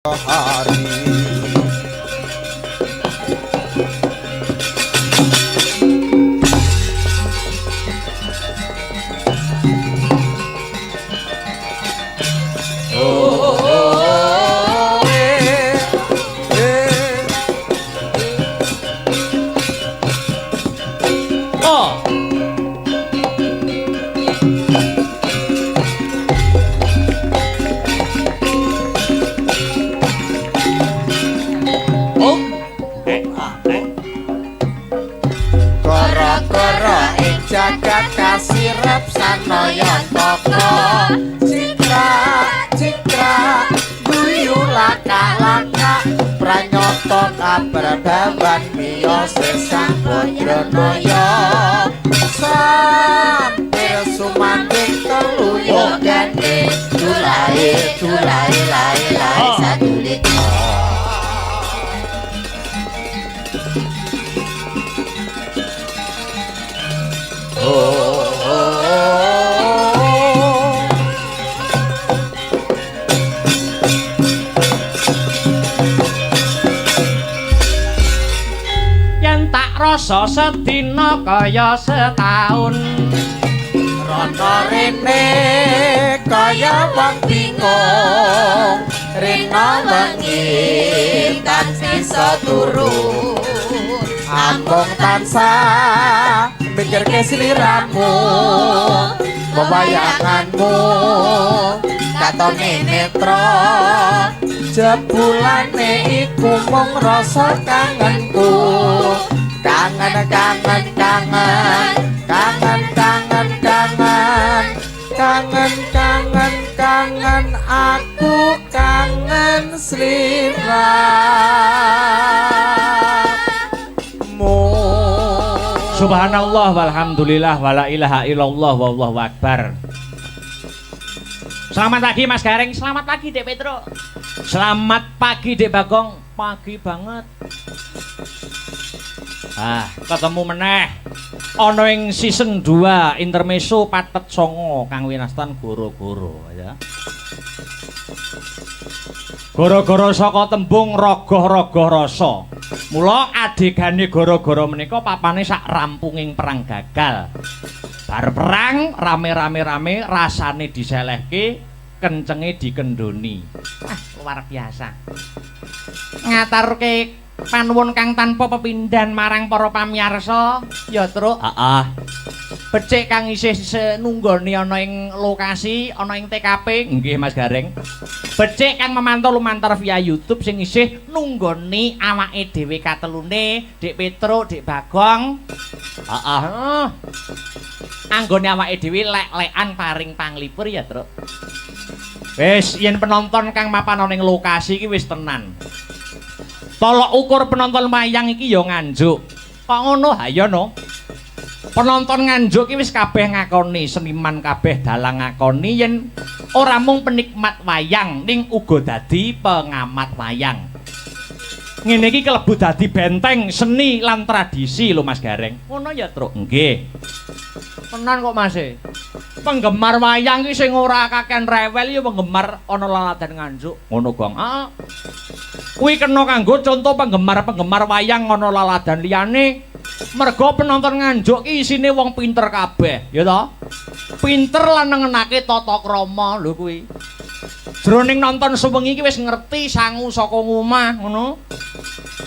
Hari. Oh, oh, eh, eh. Oh. Oh. Eh, eh. Koro-koro ing jagat kasirep sanaya toko. Citra, citra, guyu laka-laka, pranyata kabrabawan miyos sang Badranaya. Sampir sumanding telu yogane, Dulae, dulae, lae, lae, sadulit. Oh, oh, oh. Yen tak rasa sedina kaya setaun. Rono rene kaya wong bingung, rena wengi tansah turu. Amung tansah mikirke sliramu, wewayanganmu katone netra. Jebulane iku mung rasa kangenku. Kangen kangen kangen kangen kangen kangen kangen kangen kangen aku kangen sliramu. Subhanallah walhamdulillah wala ilaha illallah wallahu akbar. Selamat pagi Mas Gareng, selamat pagi Dek Petro. Selamat pagi Dek Bagong, pagi banget. Ah, ketemu meneh. Ana ing season 2 intermezzo patet songo kang winastan goro-goro ya. Goro-goro saka tembung rogoh-rogoh rasa. Mula adegane goro-goro menika papane sak rampunging perang gagal. Bar perang rame-rame-rame rasane diselehke, kencenge dikendoni. Wah, luar biasa. Ngatarke panuwun kang tanpa pepindhan marang para pamiyarsa, ya Truk. Heeh. Becik kang isih nunggoni ana ing lokasi, ana ing TKP. Nggih Mas Gareng. Becik kang memantau lumantar via YouTube sing isih nunggoni awake dhewe katelune, Dik Petruk, Dik Bagong. Heeh. Anggone awake dhewe lek-lekan paring panglipur ya, Truk. Wis yen penonton kang mapan ana ing lokasi iki wis tenan. Tolok ukur penonton wayang iki ya Nganjuk. Kok ngono? Ha ya no. Penonton Nganjuk iki wis kabeh ngakoni, seniman kabeh dalang ngakoni yen ora mung penikmat wayang ning uga dadi pengamat wayang. Ngene iki kelebu dadi benteng seni lan tradisi lho Mas Gareng. Ngono ya, Truk? Nggih. Tenan kok Mas e. Penggemar wayang iki sing ora kakean rewel ya penggemar ana laladan Nganjuk. Ngono, Gong. Heeh. Kuwi kena kanggo contoh penggemar-penggemar wayang ana laladan liyane. Mergo penonton Nganjuk ki isine wong pinter kabeh, ya ta? Pinter lan nengenake tata krama lho kuwi. Jroning nonton suwengi iki wis ngerti sangu saka ngomah ngono.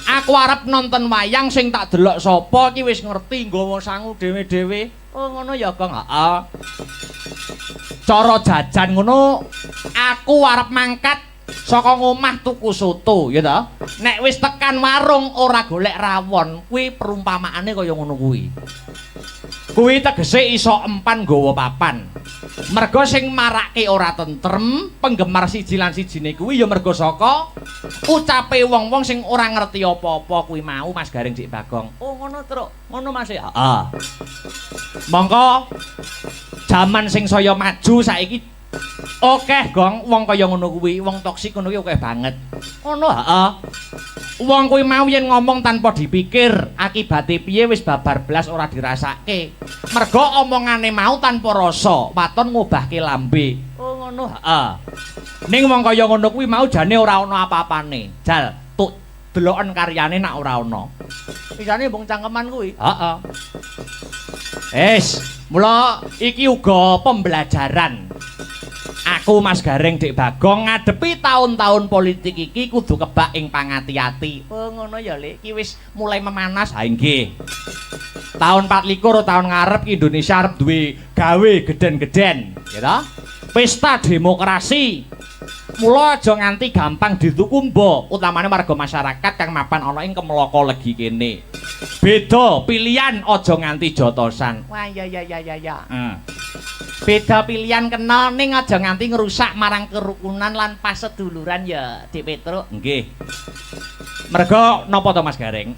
Aku arep nonton wayang sing tak delok sapa iki wis ngerti nggawa sangu dhewe-dhewe. Oh ngono ya, Gong. Heeh. Cara jajan ngono aku arep mangkat saka ngomah tuku soto, ya ta? Nek wis tekan warung ora golek rawon, kuwi perumpamaane kaya ngono kuwi. Kuwi tegese iso empan nggawa papan. Mergo sing marake ora tentrem, penggemar siji lan sijine kuwi ya mergo saka ucape wong-wong sing ora ngerti apa-apa kuwi mau Mas Gareng Dik Bagong. Oh ngono, Truk. Ngono Mas. Heeh. Mongko jaman sing saya maju saiki akeh, Gong, wong kaya ngono kuwi, wong toksik ngono kuwi akeh banget. Ngono, heeh. Wong kuwi mau yen ngomong tanpa dipikir, akibate piye wis babar blas ora dirasake. Mergo omongane mau tanpa rasa, waton ngobahke lambe. Oh ngono, heeh. Ning wong kaya ngono kuwi mau jane ora ana apa-apane. Jal, tuk deloken karyane nak ora ana. Isane mung cangkeman kuwi. Heeh. Wis, mula iki uga pembelajaran. Aku Mas Gareng Dik Bagong ngadepi taun-taun politik iki kudu kebak ing pangati-ati. Oh ngono ya, Lik. Iki wis mulai memanas. Ha nggih. Taun 24 taun ngarep Indonesia arep duwe gawe gedhen-gedhen, ya ta? Pesta demokrasi. Mula aja nganti gampang dituku mba, utamane warga masyarakat kang mapan ana ing Kemlaka Legi kene. Beda pilihan aja nganti jotosan. Wah iya iya iya iya. Beda pilihan kena ning aja nganti ngrusak marang kerukunan lan paseduluran ya, Dik Petruk. Nggih. Merga napa to Mas Gareng?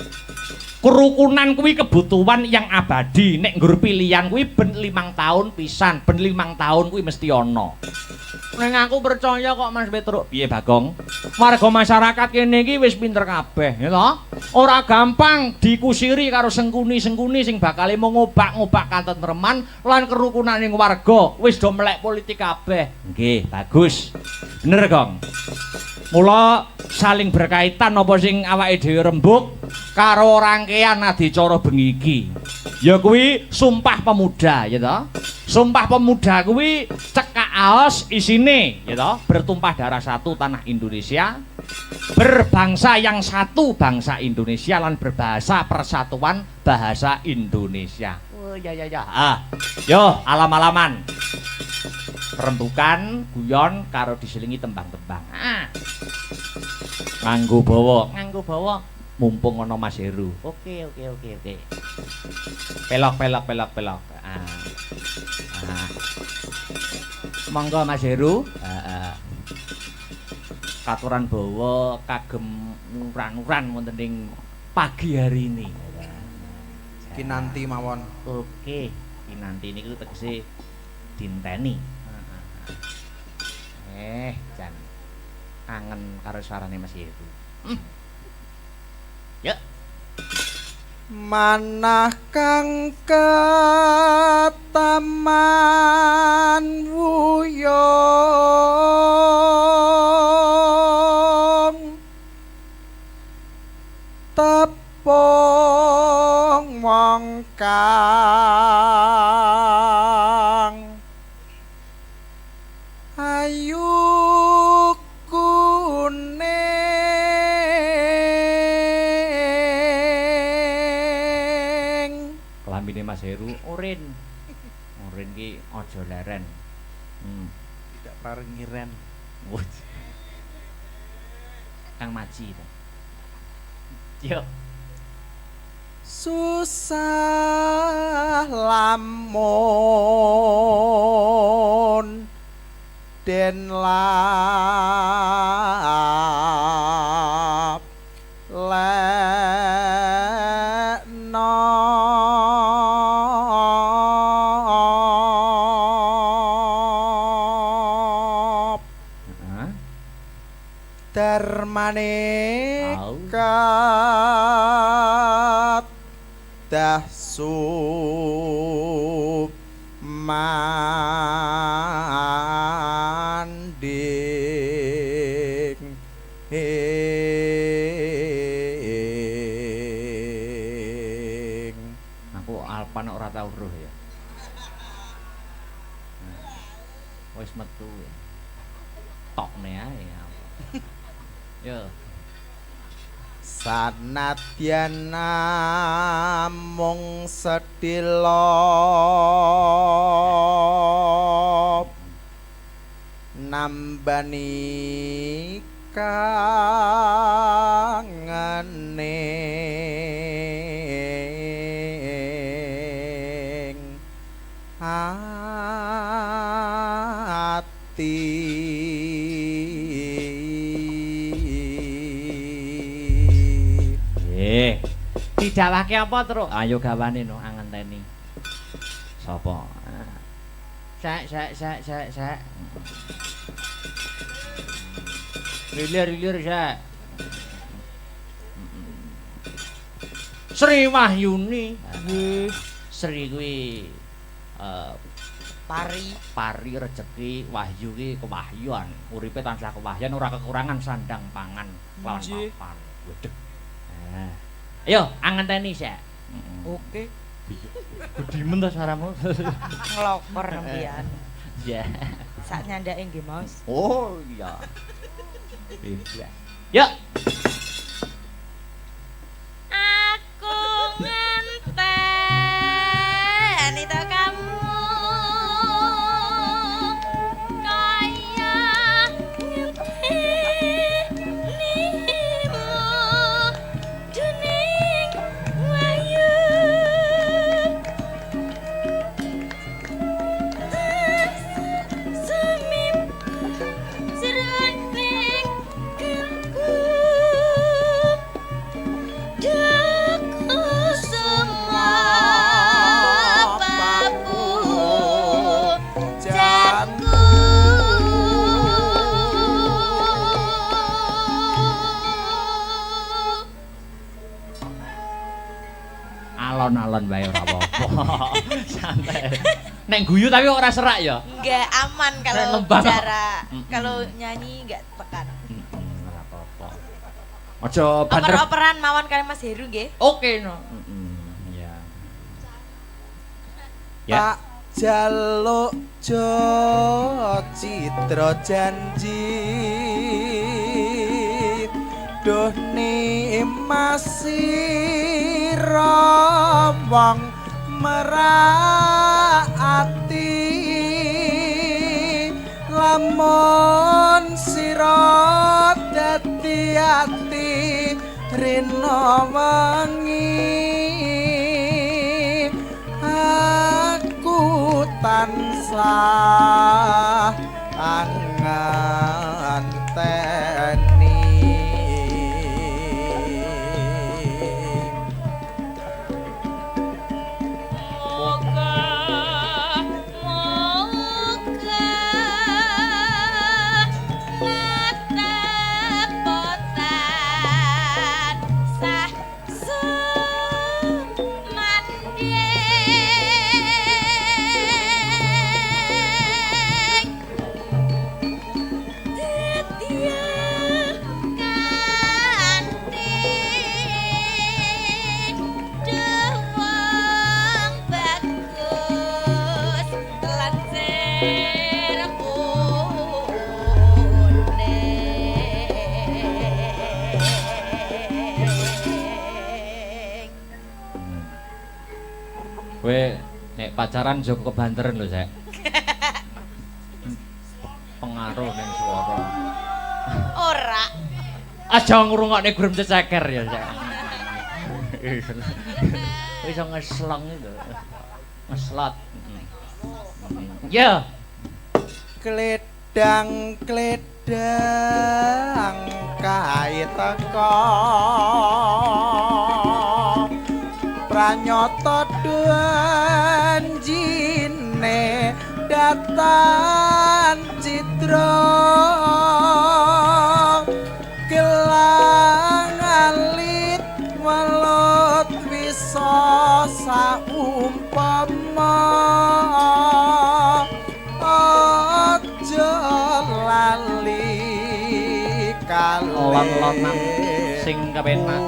Kerukunan kuwi kebutuhan yang abadi. Nek nggur pilihan kuwi ben 5 tahun pisan, ben 5 tahun kuwi mesti ana. Ning aku percaya kok Mas Petruk. Piye Bagong? Warga masyarakat kene iki wis pinter kabeh, ya toh? Ora gampang dikusiri karo sengkuni-sengkuni sing bakale mengobak-ngobak katentreman lan kerukunaning warga. Wis do melek politik kabeh. Nggih, bagus. Bener, Gong. Mula saling berkaitan apa sing awake dhewe rembug karo rangkaian adicara bengi iki. Ya kuwi Sumpah Pemuda, ya toh? Sumpah Pemuda kuwi cekak aos isine, ya toh? Bertumpah darah satu tanah Indonesia, berbangsa yang satu bangsa Indonesia lan berbahasa persatuan bahasa Indonesia. Oh ya ya ya. Ah, yo alam-alaman. Rembukan, guyon karo diselingi tembang-tembang. Ah. Nganggo bawa, nganggo bawa. Mumpung ana Mas Heru. Oke oke oke oke. Pelok pelok pelok pelok. Ah. Ah. Monggo Mas Heru. Heeh. Katuran bawa kagem nuran-nuran wonten ing pagi hari ini. Kinanti mawon. Oke, kinanti niku tegese dinteni. Jan kangen karo suarane Mas Heru. Yuk. Manah kang ketaman wuyung tepung wong kang ayu kuning. Klambine Mas Heru oren. Oren ki aja leren. Tidak parengi ren. Kang Maji ta. Yo. Susah lamun den lap lekno darmane kadah sumanding ing. Aku Alpan ora tau roh ya. Wis metu ya. Tokne ae. Yo. Sanadyan namung sedhela nambani kangene ati. Didawahke apa, Truk? Ayo gawane no angenteni. Sapa? Sek sek sek sek sek. Rilir-rilir sek. Sri Wahyuni. Nggih. Sri kuwi Pari pari rejeki wahyu ki kewahyuan, uripe tansah kewahyan ora kekurangan sandang pangan lawan papan. Waduh. Nah. Ayo angenteni sik. Oke. Gedimen ta suaramu? Nglokor nembian. Iya. Sak nyandake nggih, Mas. Oh iya. Bebas. Yuk. Aku ngenteni to kamu kaya ngentenimu duning wahyu sumim jroning kalbu Daku semua papu jaku. Alon-alon wae ora apa-apa. Santai. Nek guyu tapi ora serak ya? Enggak, aman kalau bicara. Kalau nyanyi enggak tekan. Ora apa-apa. Aja banter. Oper-operan mawon kali Mas Heru nggih. Oke no. Iya. Ya. Tak jaluk jo citra janji duh nimasira wong merak ati lamun sira dadi ati rina wengi aku tansah angenteni. Moga netepotan sah sumandhing dadi kanthi wong bagus lan kuning. Kowe nek pacaran aja kebanteren lho, Sek. Pengaruh ning swara. Ora. Aja ngrungokne grup ceceker ya, Sek. Iso ngeslong itu. Ngeslot. Ya. Kledang kledang kae teka pranyata danjine datan citra gelang alit welut wisa saumpama aja lali Lon-lonan sing kepenak.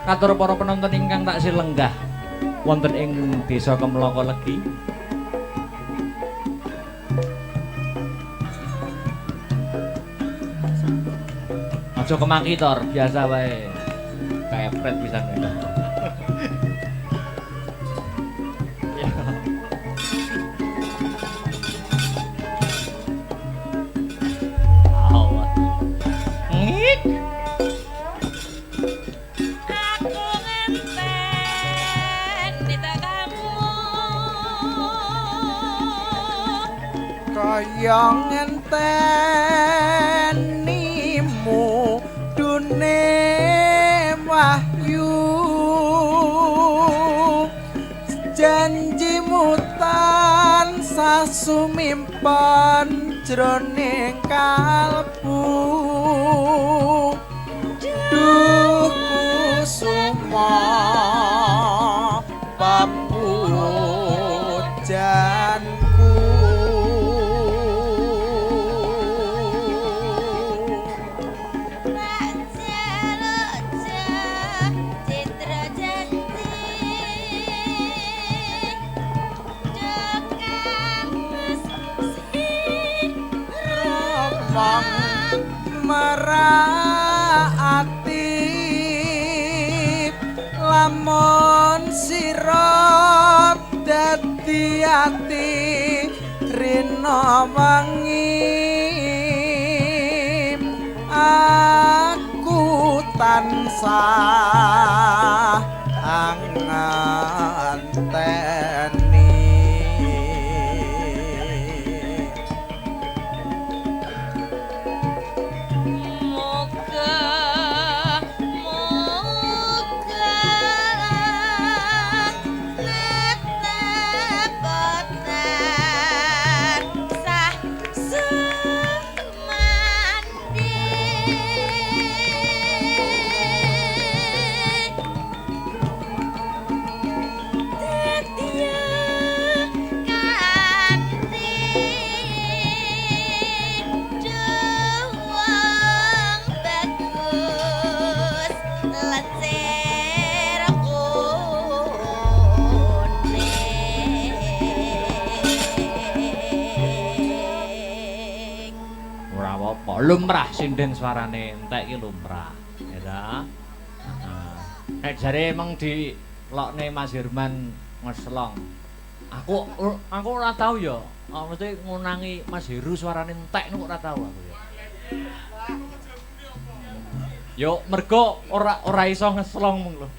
Katur para penonton ingkang taksih lenggah wonten ing Desa Kemloko Legi. Aja kemaki tor, biasa wae. Kepret pisan kowe. Ya. Awas. Ngik. Aku ngenteni tekamu kaya ngentenimu dune wahyu janjimu tansah sumimpen jroning kalbu duh kusuma Sumerak ati lamun sira dadi ati rina wengi aku tansah anganteni. Moga moga tetep tansah sumandi dadi kanthi wong bagus lecir kuning. Ora apa-apa, lumrah sinden suarane entek iki lumrah. Ya ta? Heeh. Nek jare emang dilokne Mas Herman ngeslong. Aku aku ora tau ya. Ah, mesti ngunangi Mas Heru suarane entek niku ora tau aku ya. Yo mergo ora ora iso ngeslong mung lho.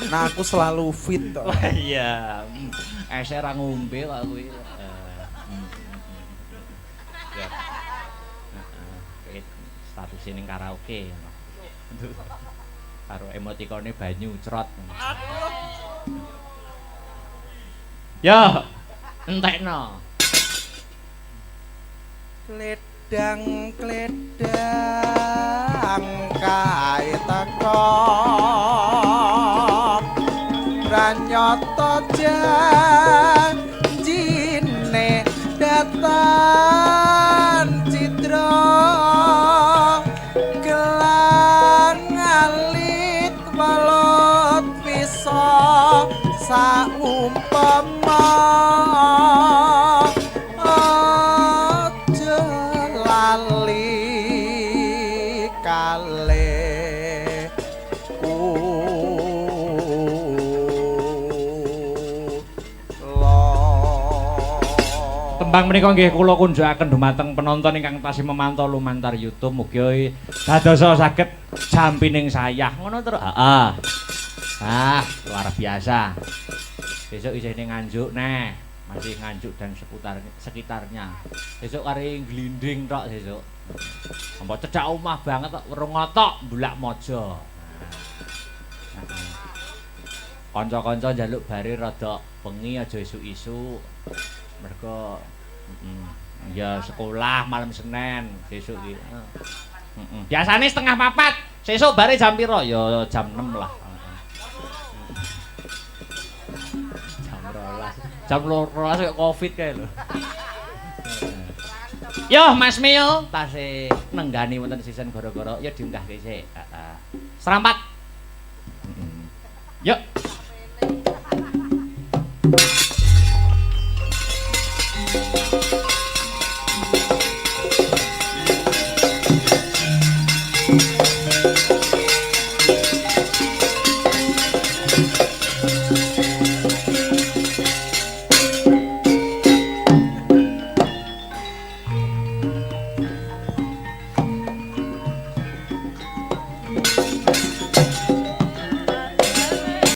Nah aku selalu fit to. Wah iya, ese ora ngombe kok kuwi. Ya. Heeh, status ning karaoke. Karo emotikone banyu crot. Yo, entekno. Kledang kledang kae teko pranyata janjine datan citra gelang alit walut wisa saumpama aja lali kale kula. Tembang menika nggih kula kunjukaken dumateng penonton ingkang tasih memantau lumantar YouTube mugi dadosa saged jampining sayah. Ngono terus. Heeh. Ah, luar biasa. Besok isih ning Nganjuk neh. Masih Nganjuk dan sekitarnya. Besok kari glinding tok besok. Mbok cedhak omah banget tok weruh ngotok mbulak mojo. Heeh. Kanca-kanca njaluk bare rada bengi aja isuk-isuk. Mergo ya sekolah malam Senin sesuk iki. Heeh. Biasane 3:30, sesuk bare jam pira? Ya jam 6 lah. Jam 12. Jam 12 kaya Covid kae lho. Yo Mas Mio tasih nenggani wonten season gara-gara ya diunggahke sik. Heeh. Serampat. Yuk.